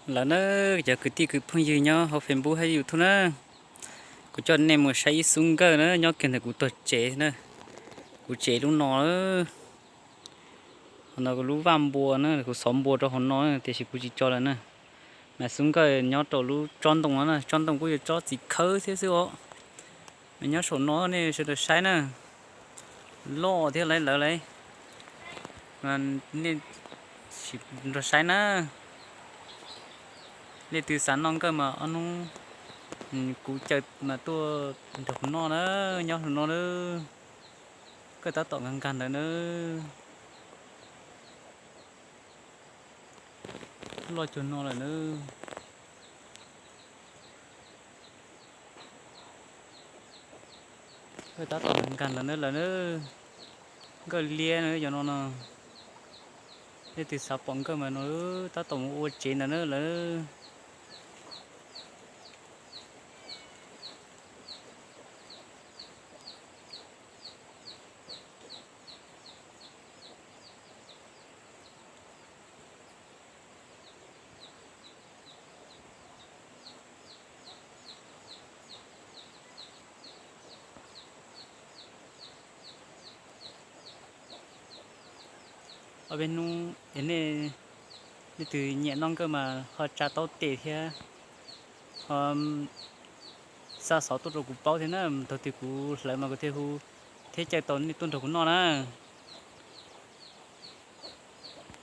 Lawm na, cov kwv tij kwv phooj ywg nyob hauv Facebook hab YouTube na, kuv coj nej mus saib ib xub nkawj na, nyob kiag ntawm kuv tog tsev na. Kuv tsev lub no, hauv no kuv lub vaj npua na, kuv xov npua rau hauv no, tiam sis kuv tsis tso lawm na. Mas xub nkawj nyob rau lub tsob ntoo no na, tsob ntoo kuj yog tsob txiv khawb thiab xwb os. Mas nyob saum no nej sawv daws saib na, loj thiab lawv lawv, nej sim nrog saib na. Leej twg xav noj nkawj mas ob hnub kuv caw mas tuaj nrog kuv noj na, nyob saum no na. Nkawj tab tom nkag nkag ntawd na. Loj cuag no lawm na. Nkawj tab tom nkag ntawd na lawm na. Nkawj liab na cov no no. Leej twg xav pom nkawj mas no, tab tom mus ua tsev ntawd na lawm. Ob peb hnub es nej leej twg nyiam noj nkawj mas ho tsa taub tes thiab ho xa xov tuaj rau kuv paub thiab na, thaum twg kuv hlawv mas kuv thiaj hu thiab caw tau nej tuaj nrog kuv noj na.